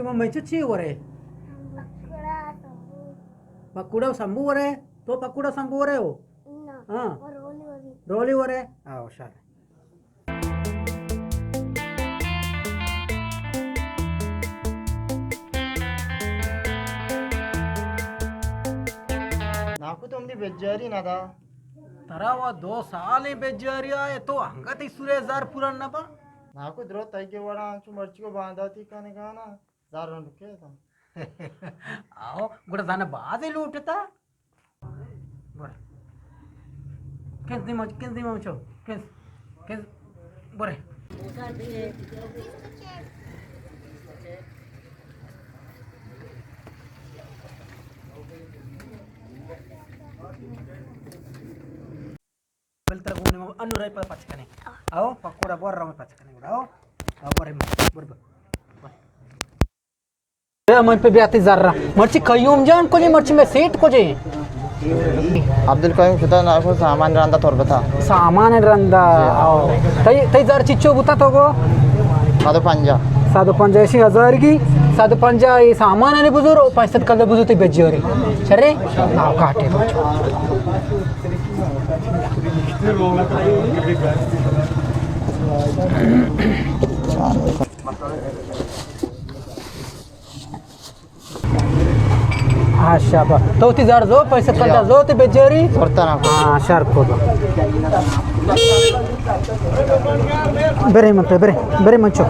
تو مچ چی ورے؟ پکوڑا سمبو۔ پکوڑا سمبو ورے؟ تو پکوڑا سمبو ورے ہو؟ نہ، ہاں۔ رولی ورے۔ رولی ورے؟ آ، ہوشیار۔ ناکو تو ہمدی بجاری نہ دا۔ ترا وا دو سالیں بجاری آئے، تو انگت ای سورے زر پورا نہ با۔ ناکو درو تئی کے وڑا انچو مرچی کو بانداتی کنے گانا۔ زر رنڈ کے تا۔ آؤ، گڑا زانا بازے لوٹتا۔ بر۔ کنز دیما، کنز دیما چو۔ کنز، کنز۔ برے۔ بل ترا گونے ما انو رای پہ پچ کنے۔ آؤ، پکوڑا بور رہا پچ کنے گڑا۔ آؤ، آؤ، بور، بور، بور۔ اے من پہ بیاتی زر۔ مرچی قیوم جان کجے، مرچی میں سیٹ کجے؟ عبدالقیوم شتا ناشو سامان رندا تربتا۔ سامان رندا، آؤ۔ تئی، تئی زر چچو بوتا تو گو؟ صد و پنجاہ۔ صد و پنجاہ ایشی ہزار کی، صد و پنجاہ اے سامان نے بزور، او پانچ سد کلدار بزور تئی بجوری۔ شرے؟ آؤ، کاٹے تو۔ ہاں، شابا۔ تو تی زر زو، پیسہ کنٹا زو، تی بجاری۔ زرتا نا۔ ہاں، شر کو۔ برے من پہ، برے، برے من چو۔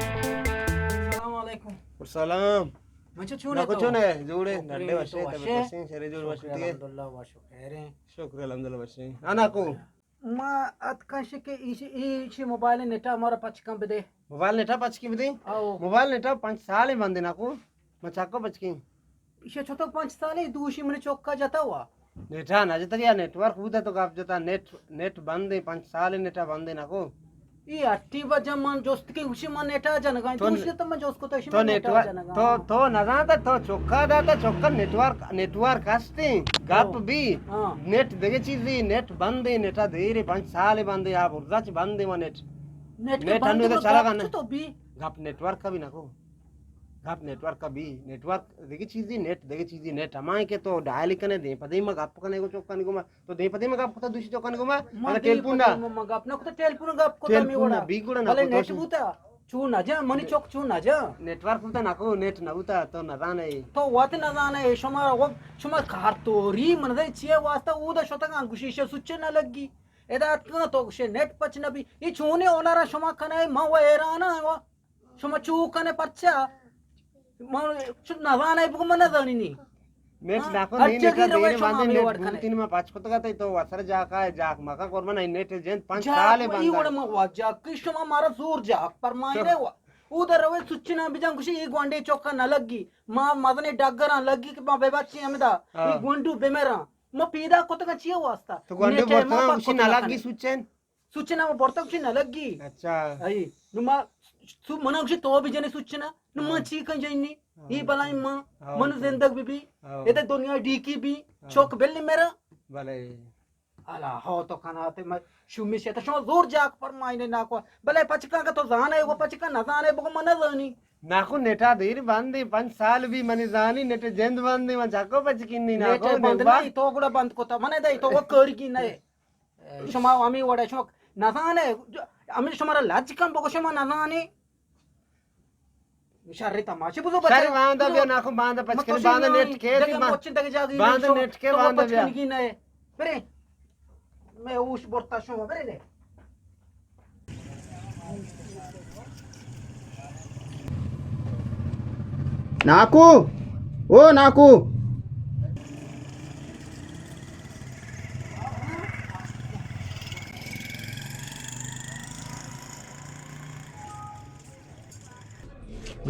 السلام علیکم۔ سلام۔ من چو چون ہے ناکو تو؟ چون ہے؟ جوڑے، شکر ڈنڈے تو وشے، وشے۔ تبے وشے، شرے جور شکر وشے۔ الحمدللہ، وشے۔ خیریں۔ شکر الحمدللہ وشے۔ ہاں ناکو۔ ما اتکاں شکے ایشی، ایشی موبائل نیٹا مارا پچ کن بدے۔ موبائل نیٹا پچ کن بدے؟ آؤ۔ موبائل نیٹا پنچ سال بندے ناکو۔ ما چاکو پچ کن۔ ایشی چوتو پنچ سالے دوشی من چوکا جتا ہوا۔ نیٹا نہ جتا یا نیٹورک بوتا تو گپ جتا، نیٹ، نیٹ بندے، پنچ سال نیٹا بندے ناکو۔ ای اٹی وجہ من جست کہ گوشی من نیٹا جنگا، تو تو گوشی تو من جست کو تو تو من نیٹا نیٹورک، جنگا۔ تو، تو نزانتا، تو چوکا داتا، چوکا نیٹورک، نیٹورک ہستی، گپ ہاں۔ بی، ہاں۔ نیٹ دگہ چیزی، نیٹ بندے، نیٹا دیرے پنچ سال بندے، آ برزا چ بندے و نیٹ۔ نیٹ کے نیٹ بند انو تو چلا گا چ نہ۔ تو بی۔ گپ نیٹورک کا بی ناکو۔ گپ نیٹورک کا بی، نیٹورک دگہ چیزی، نیٹ دگہ چیزی، نیٹ ہمائیں کہ تو ڈائل کنے دیں پدے ما گپ کنے گو چوکا نگو ما۔ تو دے پدی ما گپ کتا دوشی چوکانی گوما؟ ما انا دے ٹیلیفون پدی دا۔ ما، ما گپ نہ کتا، ٹیلیفون گپ کتا ٹیلیفون می وڑا۔ بی گڑا نہ بلے کتا نیٹ تو بوتا۔ چو نہ جا، منی چوک چو نہ جا۔ نیٹورک بوتا ناکو، نیٹ نہ بوتا، تو نہ زانے۔ تو وت نہ زانے، شما وہ، شما کار توری من دے چیے واسطہ او دا شتگان گوشی شے سوچ نہ لگی۔ ادا اتکاں تو گوشے نیٹ پچ نہ بی۔ یہ چونے اونارا شما کنے، ما وہ حیران ہاں وہ۔ شما چو کنے پرچا؟ من چو نزانے بگو من نزانی نی۔ نیٹ ہاں؟ ناکو ہر نہیں جگہ نیٹا روے دیر شما باندے ہمیں نیٹ وڑ کنے۔ بوتین ما پچ کتگا تئی تو وسر جاکا ہے جاک مکا قربان ہے نیٹ جند پنچ جاک سال ما ای بندہ۔ وڑ ما وا جاک کہ شما مارا زور جاک پر مائی تو نے وا۔ او در روے سچنا بجان گوشی ای گوانڈے چوکا نہ لگی۔ ما مزنے ڈگراں لگی کہ ما بے بچی ہمدا۔ ہاں۔ ای گونڈو بے میرا۔ ما پیدا کتگا چیے واسطہ؟ تو گونڈو نیٹ ہے ما برتگا پک گوشی نہ کتگا لگی کنے۔ سچن۔ سوچنا ما برتگ چی نہ لگی۔ اچھا۔ ائی، نو ما، تو منا گوشی تو بجنے سوچنا، نو ما ہاں۔ چی کن جنی؟ ہاں۔ ای بلائیں ما، ہاں۔ من زندگ بی بی، ہاں۔ ادا دنیا ڈیکی بی، ہاں۔ چوک بل میرا۔ بلے۔ الا ہو تو کنا تے ما شومی شے تو شما زور جاک پر مائنے ناکو۔ بلے پچکا کا تو زانے، وہ پچکا نہ زانے، بگو من نہ زانی۔ ناکو نیٹا دیر بندی، پنچ سال بی منی زانی، نیٹ جند بندی، من چکو پچکینی ناکو، نیٹ بند نیٹ با-، نہیں، تو گڑا بند کتا، من دے تو وہ کرگی نہیں۔ شما ہمے وڑا شما نزانے، ہمے شما را لج کن بگو شما نزانے۔ شر تماشے بزو بچے۔ شر باندا بیا ناکو باندا پچ کن، باندا نیٹ کے، باندا نیٹ کے باندا بیا۔ برے، میں اوش برتا شما، برے نے۔ ناکو، او ناکو۔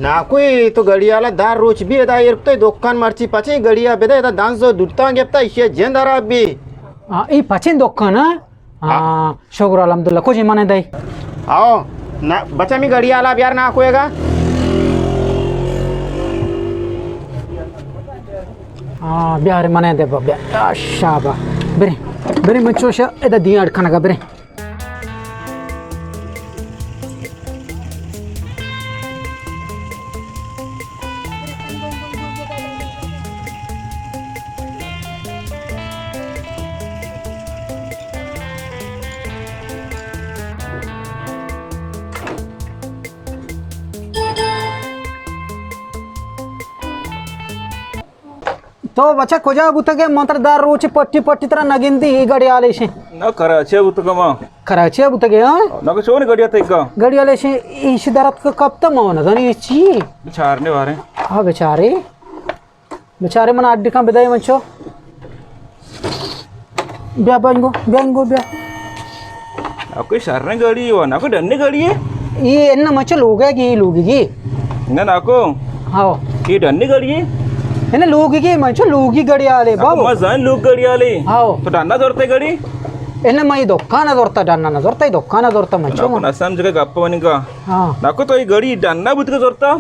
ناکو، اے تو گڑیالا دار روچ بی ادا ایر کتہ، دکان مرچی پچیں، گڑیا بدہ ادا دنز و دوتاں گپتہ، ایشی جند حراب بی۔ ہاں، ای پچیں دکان، ہاں؟ ہاں، شکر الحمدللہ۔ کجی منے دئی؟ آؤ، نا، بچا می گڑیالا بیار ناکو ئیگا۔ ہاں، بیار منے دے با، بیا۔ آ، شابا۔ برے، برے من چوشا ادا دیاں اڑ کنگا، برے۔ تو بچا کجا بوتگے؟ من ترا دار روچ پٹی پٹی ترا نگندی، ای گڑیالے شے۔ نہ، کراچی بوتگا ما۔ کراچی بوتگے، ہاں؟ نہ، کہ چون گڑیا تیگا؟ گڑیالے شے، ایش درت کپتا ما نزانی چی؟ چارنے وارے۔ ہاں، بیچارے۔ بیچارے من اڈ کن بدے من چو۔ بیا بنگو، بنگو، بیا۔ ناکو شریں گڑی و ناکو ڈنی گڑی ہے۔ یہ ان منچو لوگ ہے کہ یہ لوگی کی۔ نہ ناکو۔ ہاں۔ یہ ڈنی گڑی ہے۔ ان لوگی کی منچو لوگی گڑی آلے ناکو بابو۔ ما زان لوگ گڑی آلے۔ ہاں۔ تو ڈنا دورتے گڑی؟ ان ما یہ دکان دورتا، ڈنا نہ دورتا، یہ دکان دورتا منچو ناکو ما۔ نہ سمجھ کے گپ ونی کا۔ ہاں۔ ناکو تو یہ گڑی ڈنا بوت کے دورتا؟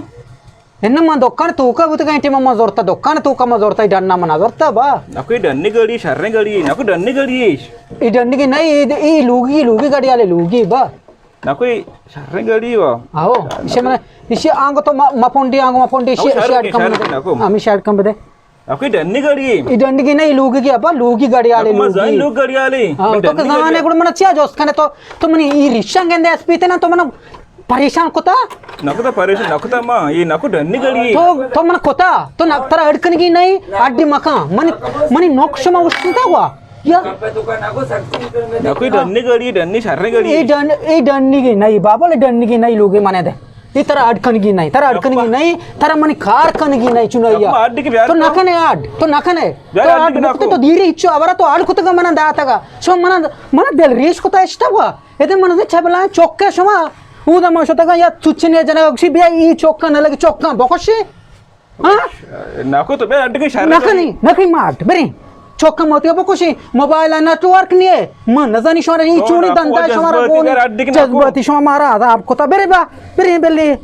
اناں من دکان توکا بوتگاں، ٹیم ما زرتا، دکان توکا ما زرتا، ای ڈنا منا زرتا با۔ نکو ای ڈنی گڑی، شریں گڑی، نکو ڈنی گڑی ایش۔ ای ڈنی گی نہ، ای، ای لوگی، لوگی گڑی آلے لوگی با۔ نکو ای شریں گڑی با۔ آو، ایشی من، ایشی آنگو تو ما، ما پونڈی، آنگو ما پونڈی، ایشی، ایشی اڈ کم بدے۔ ہمیں شاید کم بدے۔ نکو ای ڈنی گڑی۔ ای ڈنی گی نہ، ای لوگی گی ابا، لوگی گڑی آلے لوگی۔ لوگ گڑی آلے۔ ہاں، تو کہ زانے گڑ من چیا جوست کنے تو، تو منی ای ریشان گندے اسپیتے نا، تو منا پریشان کتا؟ نکتا پریشان، نکتا ما، یہ نکو ڈنی گڑی۔ تو، تو من کتا، تو نکتر اڑ کنگی نہیں، اڈی مکان۔ من، منی نوک شما اشتنتا ہوا۔ یا۔ نکو ڈنی گڑی، ڈنی شریں گڑی۔ اے ڈن، اے ڈنی گی نہیں، بابا لے ڈنی گی نہیں لوگے منے دے۔ اے ترا اڈ کنگی نہیں، ترا اڈ کنگی نہیں، ترا منی کار کنگی نہیں چنایا۔ تو نکنے اڈ، تو نکنے۔ تو اڈ بکتے تو دیری اچو، ابرا تو اڈ کتگا منا داتگا۔ شما منا، منا دل ریش کتا اشتا ہوا۔ ادے من چہ بلائیں چوکے شما۔ اودا ما شتگاں یا چچنے جنگا گشی بیا ای چوکاں نہ لگی چوکاں بکشی۔ ہاں؟ ناکو تو بیا اڈگی شہر نکنی، نکنی ماٹ، بریں۔ چوکاں موتی بکشی، موبائل نیٹ ورک نیے۔ من نزانی شمارا ای چونی دندا شمارا گونی جذباتی شما مارا عذاب کتا۔ برے با، بریں بلی۔